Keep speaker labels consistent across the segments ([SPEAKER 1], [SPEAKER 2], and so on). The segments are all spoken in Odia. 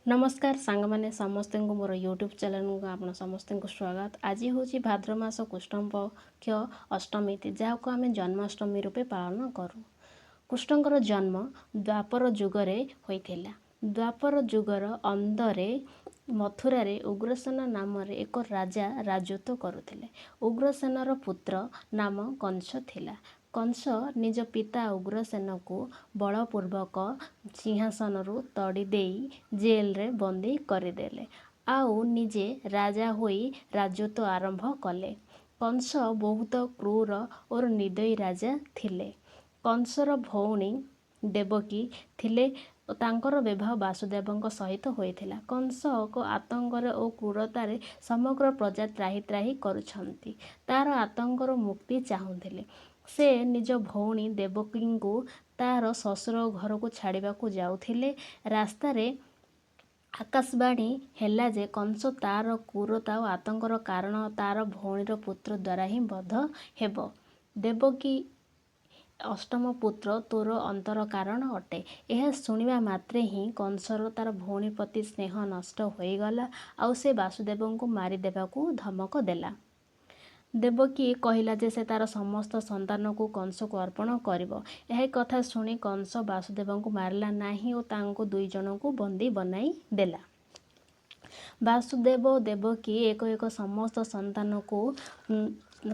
[SPEAKER 1] ନମସ୍କାର ସାଙ୍ଗମାନେ, ସମସ୍ତଙ୍କୁ ମୋର ୟୁଟ୍ୟୁବ୍ ଚ୍ୟାନେଲ୍କୁ ଆପଣ ସମସ୍ତଙ୍କୁ ସ୍ୱାଗତ। ଆଜି ହେଉଛି ଭାଦ୍ରବ ମାସ କୃଷ୍ଣ ପକ୍ଷ ଅଷ୍ଟମୀ, ଯାହାକୁ ଆମେ ଜନ୍ମାଷ୍ଟମୀ ରୂପେ ପାଳନ କରୁ। କୃଷ୍ଣଙ୍କର ଜନ୍ମ ଦ୍ୱାପର ଯୁଗରେ ହୋଇଥିଲା। ଦ୍ୱାପର ଯୁଗର ଅନ୍ତରେ ମଥୁରାରେ ଉଗ୍ରସେନ ନାମରେ ଏକ ରାଜା ରାଜତ୍ୱ କରୁଥିଲେ। ଉଗ୍ରସେନର ପୁତ୍ର ନାମ କଂସ ଥିଲା। କଂସ ନିଜ ପିତା ଉଗ୍ରସେନକୁ ବଳପୂର୍ବକ ସିଂହାସନରୁ ତଡ଼ି ଦେଇ ଜେଲରେ ବନ୍ଦୀ କରିଦେଲେ ଆଉ ନିଜେ ରାଜା ହୋଇ ରାଜତ୍ୱ ଆରମ୍ଭ କଲେ। କଂସ ବହୁତ କ୍ରୂର ଓ ନିର୍ଦ୍ଦୟୀ ରାଜା ଥିଲେ। କଂସର ଭଉଣୀ ଦେବକୀ ଥିଲେ। ତାଙ୍କର ବିବାହ ବାସୁଦେବଙ୍କ ସହିତ ହୋଇଥିଲା। କଂସଙ୍କ ଆତଙ୍କରେ ଓ କ୍ରୂରତାରେ ସମଗ୍ର ପ୍ରଜା ତ୍ରାହି ତ୍ରାହି କରୁଛନ୍ତି। ତାର ଆତଙ୍କରୁ ମୁକ୍ତି ଚାହୁଁଥିଲେ। ସେ ନିଜ ଭଉଣୀ ଦେବକୀଙ୍କୁ ତାର ଶ୍ୱଶୁର ଘରକୁ ଛାଡ଼ିବାକୁ ଯାଉଥିଲେ। ରାସ୍ତାରେ ଆକାଶବାଣୀ ହେଲା ଯେ କଂସ ତାର କ୍ରୂରତା ଓ ଆତଙ୍କର କାରଣ ତାର ଭଉଣୀର ପୁତ୍ର ଦ୍ୱାରା ହିଁ ବଧ ହେବ। ଦେବକୀ ଅଷ୍ଟମ ପୁତ୍ର ତୋର ଅନ୍ତର କାରଣ ଅଟେ। ଏହା ଶୁଣିବା ମାତ୍ରେ ହିଁ କଂସର ତାର ଭଉଣୀ ପ୍ରତି ସ୍ନେହ ନଷ୍ଟ ହୋଇଗଲା ଆଉ ସେ ବାସୁଦେବଙ୍କୁ ମାରିଦେବାକୁ ଧମକ ଦେଲା। ଦେବକୀ କହିଲା ଯେ ସେ ତାର ସମସ୍ତ ସନ୍ତାନକୁ କଂସକୁ ଅର୍ପଣ କରିବ। ଏହା କଥା ଶୁଣି କଂସ ବାସୁଦେବଙ୍କୁ ମାରିଲା ନାହିଁ ଓ ତାଙ୍କୁ ଦୁଇ ଜଣଙ୍କୁ ବନ୍ଦୀ ବନାଇ ଦେଲା। ବାସୁଦେବ ଓ ଦେବକୀ ଏକ ଏକ ସମସ୍ତ ସନ୍ତାନକୁ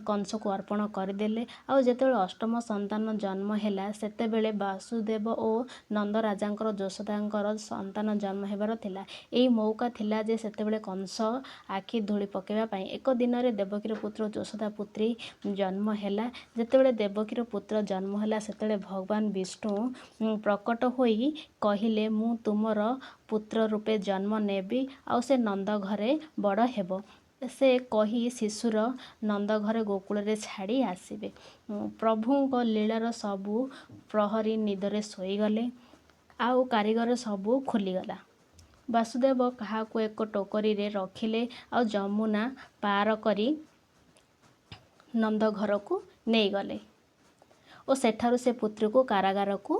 [SPEAKER 1] କଂସକୁ ଅର୍ପଣ କରିଦେଲେ। ଆଉ ଯେତେବେଳେ ଅଷ୍ଟମ ସନ୍ତାନ ଜନ୍ମ ହେଲା, ସେତେବେଳେ ବାସୁଦେବ ଓ ନନ୍ଦ ରାଜାଙ୍କର ଯଶୋଦାଙ୍କର ସନ୍ତାନ ଜନ୍ମ ହେବାର ଥିଲା। ଏହି ମୌକା ଥିଲା ଯେ ସେତେବେଳେ କଂସ ଆଖି ଧୂଳି ପକାଇବା ପାଇଁ। ଏକ ଦିନରେ ଦେବକୀର ପୁତ୍ର ଯଶୋଦା ପୁତ୍ରୀ ଜନ୍ମ ହେଲା। ଯେତେବେଳେ ଦେବକୀର ପୁତ୍ର ଜନ୍ମ ହେଲା, ସେତେବେଳେ ଭଗବାନ ବିଷ୍ଣୁ ପ୍ରକଟ ହୋଇ କହିଲେ, ମୁଁ ତୁମର ପୁତ୍ର ରୂପେ ଜନ୍ମ ନେବି ଆଉ ସେ ନନ୍ଦ ଘରେ ବଡ଼ ହେବ। ସେ କହି ଶିଶୁର ନନ୍ଦ ଘରେ ଗୋକୁଳରେ ଛାଡ଼ି ଆସିବେ। ପ୍ରଭୁଙ୍କ ଲୀଳାର ସବୁ ପ୍ରହରୀ ନିଦରେ ଶୋଇଗଲେ ଆଉ କାରିଗର ସବୁ ଖୋଲିଗଲା। ବାସୁଦେବ କାହାକୁ ଏକ ଟୋକରିରେ ରଖିଲେ ଆଉ ଯମୁନା ପାର କରି ନନ୍ଦ ଘରକୁ ନେଇଗଲେ ଓ ସେଠାରୁ ସେ ପୁତ୍ରୀକୁ କାରାଗାରକୁ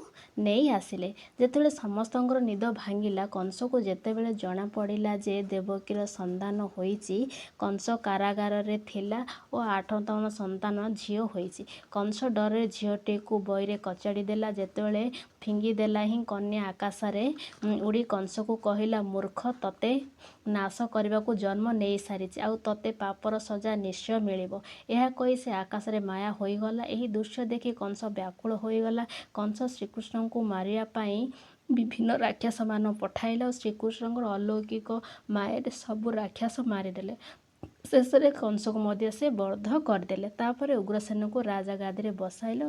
[SPEAKER 1] ନେଇ ଆସିଲେ। ଯେତେବେଳେ ସମସ୍ତଙ୍କର ନିଦ ଭାଙ୍ଗିଲା, କଂସକୁ ଯେତେବେଳେ ଜଣାପଡ଼ିଲା ଯେ ଦେବକୀର ସନ୍ତାନ ହୋଇଛି, କଂସ କାରାଗାରରେ ଥିଲା ଓ ଆଠତମ ସନ୍ତାନ ଝିଅ ହୋଇଛି, କଂସ ଡରରେ ଝିଅଟିକୁ ବୈରେ କଚାଡ଼ି ଦେଲା। ଯେତେବେଳେ ଫିଙ୍ଗିଦେଲା ହିଁ କନ୍ୟା ଆକାଶରେ ଉଡ଼ି କଂସକୁ କହିଲା, ମୂର୍ଖ, ତତେ ନାଶ କରିବାକୁ ଜନ୍ମ ନେଇସାରିଛି ଆଉ ତତେ ପାପର ସଜା ନିଶ୍ଚୟ ମିଳିବ। ଏହା କହି ସେ ଆକାଶରେ ମାୟା ହୋଇଗଲା। ଏହି ଦୃଶ୍ୟ ଦେଖି କଂସ ବ୍ୟାକୁଳ ହୋଇଗଲା। କଂସ ଶ୍ରୀକୃଷ୍ଣଙ୍କୁ ମାରିବା ପାଇଁ ବିଭିନ୍ନ ରାକ୍ଷସମାନ ପଠାଇଲା ଓ ଶ୍ରୀକୃଷ୍ଣଙ୍କର ଅଲୌକିକ ମାୟାରେ ସବୁ ରାକ୍ଷସ ମାରିଦେଲେ। ଶେଷରେ କଂସକୁ ମଧ୍ୟ ସେ ବଧ କରିଦେଲେ। ତାପରେ ଉଗ୍ରସେନକୁ ରାଜାଗାଦିରେ ବସାଇଲେ।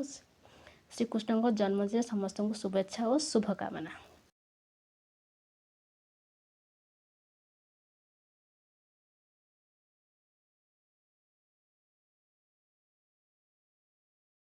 [SPEAKER 1] ଶ୍ରୀକୃଷ୍ଣଙ୍କ ଜନ୍ମଦିନ ସମସ୍ତଙ୍କୁ ଶୁଭେଚ୍ଛା ଓ ଶୁଭକାମନା।